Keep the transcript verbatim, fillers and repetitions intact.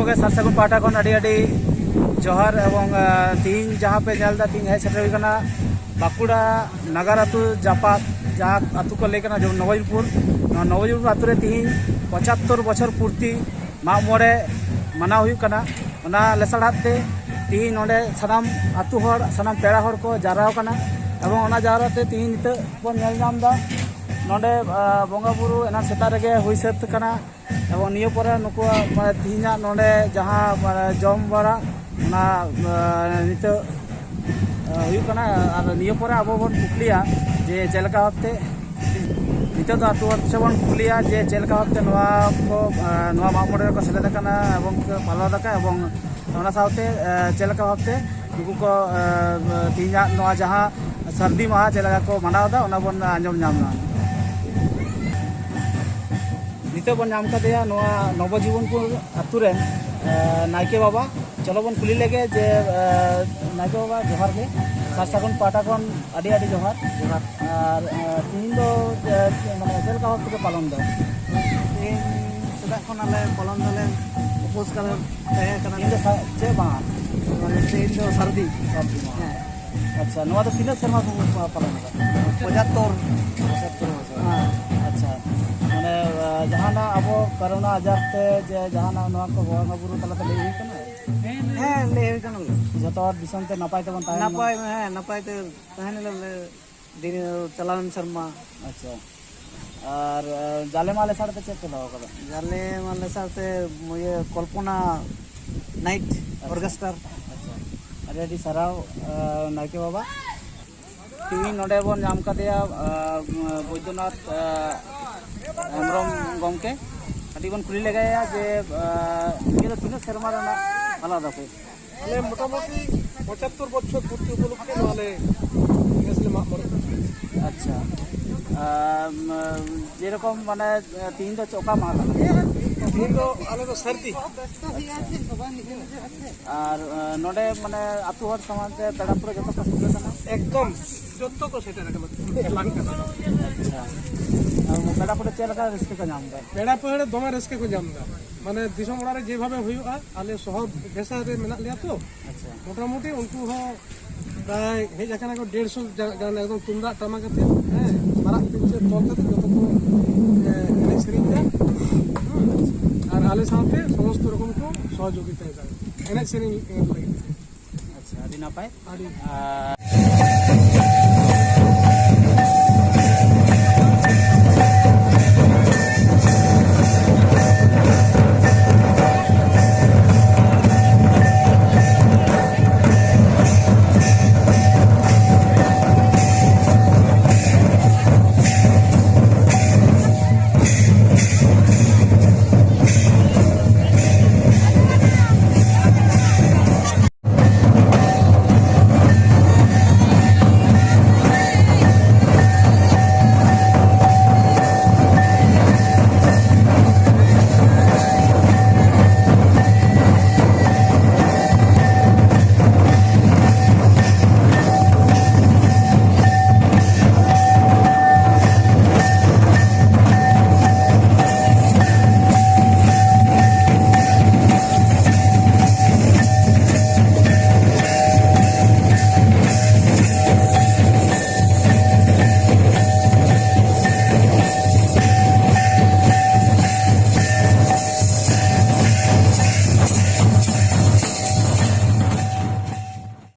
ᱜᱮ ᱥᱟᱨ ᱥᱟᱹᱜᱩᱱ ᱯᱟᱦᱴᱟ ᱠᱷᱚᱱ ᱟᱹᱰᱤ ᱟᱹᱰᱤ ᱡᱚᱦᱟᱨ᱾ ᱮᱵᱚᱝ ᱛᱤᱦᱤᱧ ᱡᱟᱦᱟᱸ ᱯᱮ ᱧᱮᱞ ᱮᱫᱟ, ᱛᱤᱦᱤᱧ ᱦᱮᱡ ᱥᱮᱴᱮᱨ ᱦᱩᱭ ᱠᱟᱱᱟ ᱵᱟᱸᱠᱩᱲᱟ ᱱᱟᱜᱟᱨ ᱟᱹᱛᱩ ᱡᱟᱯᱟᱜ, ᱡᱟᱦᱟᱸ ᱟᱹᱛᱩ ᱠᱚ ᱞᱟᱹᱭ ᱠᱟᱱᱟ ᱡᱮᱢᱚᱱ ᱱᱚᱵᱚᱡᱤᱵᱽᱯᱩᱨ᱾ ᱱᱚᱣᱟ ᱱᱚᱵᱚᱡᱤᱵᱽᱯᱩᱨ ᱟᱹᱛᱩ ᱨᱮ ᱛᱤᱦᱤᱧ ᱯᱚᱸᱪᱟᱛᱛᱳᱨ ᱵᱚᱪᱷᱚᱨ ᱯᱩᱨᱛᱤ ᱢᱟᱜ ᱢᱚᱬᱮ ᱢᱟᱱᱟᱣ ᱦᱩᱭᱩᱜ ᱠᱟᱱᱟ᱾ ᱚᱱᱟ ᱞᱮᱥᱟᱲᱦᱟᱛ ᱛᱮ ᱛᱤᱦᱤᱧ ᱱᱚᱰᱮ ᱥᱟᱱᱟᱢ ᱟᱹᱛᱩ ᱦᱚᱲ, ᱥᱟᱱᱟᱢ ᱯᱮᱲᱟ ᱦᱚᱲ ᱠᱚ ᱡᱟᱣᱨᱟ ᱟᱠᱟᱱᱟ᱾ ᱮᱵᱚᱝ ᱚᱱᱟ ᱡᱟᱣᱨᱟ ᱛᱮ ᱛᱤᱦᱤᱧ ᱱᱤᱛᱚᱜ ᱵᱚᱱ ᱧᱮᱞ ᱧᱟᱢ ᱮᱫᱟ ᱱᱚᱰᱮ ᱵᱚᱸᱜᱟ ᱵᱩᱨᱩ ᱮᱱᱟᱱ ᱥᱮᱛᱟᱜ ᱨᱮᱜᱮ ᱦᱩᱭ ᱥᱟᱹᱛ ᱟᱠᱟᱱᱟ᱾ ᱮᱵᱚᱝ ᱱᱤᱭᱟᱹ ᱯᱚᱨᱮ ᱱᱩᱠᱩᱣᱟᱜ ᱢᱟᱱᱮ ᱛᱤᱦᱤᱧᱟᱜ ᱱᱚᱰᱮ ᱡᱟᱦᱟᱸ ᱢᱟᱱᱮ ᱡᱚᱢ ᱵᱟᱲᱟ ᱚᱱᱟ ᱱᱤᱛᱚᱜ ᱦᱩᱭᱩᱜ ᱠᱟᱱᱟ᱾ ᱟᱨ ᱱᱤᱭᱟᱹ ᱯᱚᱨᱮ ᱟᱵᱚ ᱵᱚᱱ ᱠᱩᱠᱞᱤᱭᱟ ᱡᱮ ᱪᱮᱫ ᱞᱮᱠᱟ ᱵᱷᱟᱵᱛᱮ ᱱᱤᱛᱚᱜ ᱫᱚ ᱟᱹᱛᱩ ᱦᱚᱲ ᱥᱮ ᱵᱚᱱ ᱠᱩᱞᱤᱭᱟ ᱡᱮ ᱪᱮᱫ ᱞᱮᱠᱟ ᱵᱷᱟᱵᱛᱮ ᱱᱚᱣᱟ ᱠᱚ ᱱᱚᱣᱟ ᱢᱟᱜ ᱢᱚᱬᱮ ᱨᱮᱠᱚ ᱥᱮᱞᱮᱫ ᱟᱠᱟᱱᱟ ᱮᱵᱚᱝ ᱠᱚ ᱯᱟᱞᱚᱱ ᱟᱠᱟᱫ, ᱮᱵᱚᱝ ᱚᱱᱟ ᱥᱟᱶᱛᱮ ᱪᱮᱫ ᱞᱮᱠᱟ ᱵᱷᱟᱵᱛᱮ ᱱᱩᱠᱩ ᱠᱚ ᱛᱤᱦᱤᱧᱟᱜ ᱱᱚᱣᱟ ᱡᱟᱦᱟᱸ ᱥᱟᱹᱨᱫᱤ ᱢᱟᱦᱟ ᱪᱮᱫ ᱞᱮᱠᱟ ᱠᱚ ᱢᱟᱱᱟᱣ ᱮᱫᱟ, ᱚᱱᱟ ᱵᱚᱱ ᱟᱸᱡᱚᱢ ᱧᱟᱢ ᱮᱫᱟ᱾ ᱱᱤᱛᱚᱜ ᱵᱚᱱ ᱧᱟᱢ ᱠᱟᱫᱮᱭᱟ ᱱᱚᱣᱟ ᱱᱚᱵᱚᱡᱤᱵᱚᱱᱯᱩᱨ ᱟᱛᱳ ᱨᱮᱱ ᱱᱟᱭᱠᱮ ᱵᱟᱵᱟ᱾ ᱪᱚᱞᱚ ᱵᱚᱱ ᱠᱩᱞᱤ ᱞᱮᱜᱮ ᱡᱮ ᱱᱟᱭᱠᱮ ᱵᱟᱵᱟ, ᱡᱚᱦᱟᱨ ᱜᱮ᱾ ᱥᱟᱨ ᱥᱟᱹᱜᱩᱱ ᱯᱟᱦᱴᱟ ᱠᱷᱚᱱ ᱟᱹᱰᱤ ᱟᱹᱰᱤ ᱡᱚᱦᱟᱨ᱾ ᱡᱚᱦᱟᱨ᱾ ᱟᱨ ᱛᱤᱦᱤᱧ ᱫᱚ ᱢᱟᱱᱮ ᱪᱮᱫ ᱞᱮᱠᱟ ᱵᱷᱟᱵ ᱛᱮᱯᱮ ᱯᱟᱞᱚᱱ ᱮᱫᱟ? ᱛᱮᱦᱮᱧ ᱥᱮᱛᱟᱜ ᱠᱷᱚᱱ ᱟᱞᱮ ᱯᱟᱞᱚᱱ ᱫᱟᱞᱮ, ᱩᱯᱟᱹᱥ ᱠᱟᱞᱮ ᱛᱟᱦᱮᱸ ᱠᱟᱱᱟ᱾ ᱛᱤᱦᱤᱧ ᱫᱚ ᱥᱟ- ᱪᱮᱫ ᱢᱟᱦᱟ? ᱢᱟᱱᱮ ᱛᱮᱦᱮᱧ ᱫᱚ ᱥᱟᱹᱨᱫᱤ᱾ ᱥᱟᱹᱨᱫᱤ ᱢᱟᱦᱟ᱾ ᱦᱮᱸ᱾ ᱟᱪᱪᱷᱟ, ᱱᱚᱣᱟ ᱫᱚ ᱛᱤᱱᱟᱹᱜ ᱥᱮᱨᱢᱟ ᱠᱷᱚᱱ ᱯᱮ ᱯᱟᱞᱚᱱ ᱮᱫᱟ? ᱯᱚᱸᱪᱟᱛᱛᱳᱨ᱾ ᱯᱚᱸᱪᱟᱛᱛᱳᱨ ᱵᱚᱪᱷᱚᱨ᱾ ᱦᱮᱸ᱾ ᱟᱪᱪᱷᱟ, ᱢᱟᱱᱮ ᱡᱟᱦᱟᱱᱟᱜ ᱟᱵᱚ ᱠᱚᱨᱳᱱᱟ ᱟᱡᱟᱨ ᱛᱮ ᱡᱮ ᱡᱟᱦᱟᱱᱟᱜ ᱱᱚᱣᱟ ᱠᱚ ᱵᱚᱸᱜᱟ ᱵᱩᱨᱩ ᱛᱟᱞᱟᱛᱮ ᱞᱟᱹᱭ ᱦᱩᱭ ᱠᱟᱱᱟ? ᱦᱮᱸ, ᱞᱟᱹᱭ ᱦᱩᱭ ᱠᱟᱱᱟ᱾ ᱡᱚᱛᱚ ᱦᱚᱲ ᱫᱤᱥᱚᱢ ᱛᱮ ᱱᱟᱯᱟᱭ ᱛᱮᱵᱚᱱ ᱛᱟᱦᱮᱱ ᱢᱟ᱾ ᱱᱟᱯᱟᱭ, ᱦᱮᱸ, ᱱᱟᱯᱟᱭ ᱛᱮ ᱛᱟᱦᱮᱱ ᱞᱮ ᱫᱤᱱ ᱪᱟᱞᱟᱣᱮᱱ ᱥᱮᱨᱢᱟ᱾ ᱟᱪᱪᱷᱟ᱾ ᱟᱨ ᱡᱟᱞᱮ ᱢᱟᱦᱟ ᱞᱮᱥᱟᱲ ᱛᱮ ᱪᱮᱫ ᱯᱮ ᱫᱚᱦᱚ ᱠᱟᱫᱟ? ᱡᱟᱞᱮ ᱢᱟᱦᱟ ᱞᱮᱥᱟᱲ ᱛᱮ ᱤᱭᱟᱹ ᱠᱚᱞᱯᱚᱱᱟ ᱱᱟᱭᱤᱴ ᱟᱪᱪᱷᱟ᱾ ᱚᱨᱜᱮᱥᱴᱟᱨ᱾ ᱟᱪᱪᱷᱟ, ᱟᱹᱰᱤ ᱟᱹᱰᱤ ᱥᱟᱨᱦᱟᱣ᱾ ᱱᱟᱭᱠᱮ ᱵᱟᱵᱟ, ᱛᱮᱦᱮᱧ ᱱᱚᱰᱮ ᱵᱚᱱ ᱧᱟᱢ ᱠᱟᱫᱮᱭᱟ ᱵᱳᱭᱫᱚᱱᱟᱛᱷ ᱦᱮᱢᱵᱨᱚᱢ ᱜᱚᱢᱠᱮ᱾ ᱠᱟᱹᱴᱤᱡ ᱵᱚᱱ ᱠᱩᱞᱤ ᱞᱮᱜᱟᱭᱟ ᱡᱮ ᱱᱤᱭᱟᱹ ᱫᱚ ᱛᱤᱱᱟᱹᱜ ᱥᱮᱨᱢᱟ ᱨᱮᱱᱟᱜ ᱟᱞᱟᱫᱟ ᱯᱮ? ᱟᱞᱮ ᱢᱚᱴᱟᱢᱩᱴᱤ ᱯᱚᱸᱪᱟᱛᱛᱳᱨ ᱵᱚᱪᱷᱚᱨ ᱯᱩᱨᱛᱤ ᱩᱯᱚᱞᱚᱠᱠᱷᱮ ᱱᱚᱣᱟ ᱞᱮ ᱱᱮᱥ ᱞᱮ ᱢᱟᱜ ᱢᱚᱬᱮ᱾ ᱟᱪᱪᱷᱟ᱾ ᱟᱢ, ᱡᱮᱨᱚᱠᱚᱢ ᱢᱟᱱᱮ ᱛᱤᱦᱤᱧ ᱫᱚ ᱪᱮᱫ ᱚᱠᱟ ᱢᱟᱦᱟ ᱠᱟᱱᱟ? ᱛᱤᱦᱤᱧ ᱫᱚ ᱟᱞᱮ ᱫᱚ ᱥᱟᱹᱨᱫᱤ᱾ ᱟᱨ ᱱᱚᱰᱮ ᱢᱟᱱᱮ ᱟᱹᱛᱩ ᱦᱚᱲ ᱥᱟᱢᱟᱝ ᱛᱮ ᱯᱮᱲᱟ ᱯᱩᱨᱟᱹ ᱡᱚᱛᱚ ᱠᱚ ᱥᱮᱴᱮᱨ ᱠᱟᱱᱟ? ᱮᱠᱫᱚᱢ ᱡᱚᱛᱚ ᱠᱚ ᱥᱮᱴᱮᱨ ᱟᱠᱟᱱᱟ᱾ ᱮᱞᱟᱝ ᱠᱟᱱᱟ᱾ ᱟᱪᱪᱷᱟ᱾ ᱟᱨ ᱯᱮᱲᱟ ᱯᱩᱨᱟᱹ ᱪᱮᱫ ᱞᱮᱠᱟ ᱨᱟᱹᱥᱠᱟᱹ ᱠᱚ ᱧᱟᱢ ᱮᱫᱟ? ᱯᱮᱲᱟ ᱯᱟᱹᱲᱦᱟᱹ ᱫᱚᱢᱮ ᱨᱟᱹᱥᱠᱟᱹ ᱠᱚ ᱧᱟᱢ ᱮᱫᱟ᱾ ᱢᱟᱱᱮ ᱫᱤᱥᱚᱢ ᱚᱲᱟᱜ ᱨᱮ ᱡᱮᱵᱷᱟᱵᱮ ᱦᱩᱭᱩᱜᱼᱟ, ᱟᱞᱮ ᱥᱚᱦᱚᱨ ᱵᱷᱮᱥᱟ ᱨᱮ ᱢᱮᱱᱟᱜ ᱞᱮᱭᱟ ᱛᱚ, ᱟᱪᱪᱷᱟ᱾ ᱢᱚᱴᱟᱢᱩᱴᱤ ᱩᱱᱠᱩ ᱦᱚᱸ ᱯᱨᱟᱭ ᱦᱮᱡ ᱟᱠᱟᱱᱟ ᱠᱚ ᱰᱮᱲᱥᱚ ᱜᱟᱱ, ᱮᱠᱫᱚᱢ ᱛᱩᱢᱫᱟᱜ ᱴᱟᱢᱟᱠ ᱟᱛᱮ, ᱦᱮᱸ, ᱢᱟᱨᱟᱜ ᱯᱤᱧᱪᱟᱹᱨ ᱛᱚᱞ ᱠᱟᱛᱮ ᱡᱚᱛᱚ ᱠᱚ, ᱮ, ᱮᱱᱮᱡ ᱥᱮᱨᱮᱧ ᱮᱫᱟ᱾ ᱦᱮᱸ, ᱟᱨ ᱟᱞᱮ ᱥᱟᱶᱛᱮ ᱥᱚᱢᱚᱥᱛᱚ ᱨᱚᱠᱚᱢ ᱠᱚ ᱥᱚᱦᱚᱡᱳᱜᱤᱛᱟ ᱮᱫᱟ ᱮᱱᱮᱡ ᱥᱮᱨᱮᱧ ᱞᱟᱹᱜᱤᱫ ᱛᱮ᱾ ᱟᱪᱪᱷᱟ, ᱟᱹᱰᱤ ᱱᱟᱯᱟᱭ᱾ ᱟᱹᱰᱤ ᱟᱨ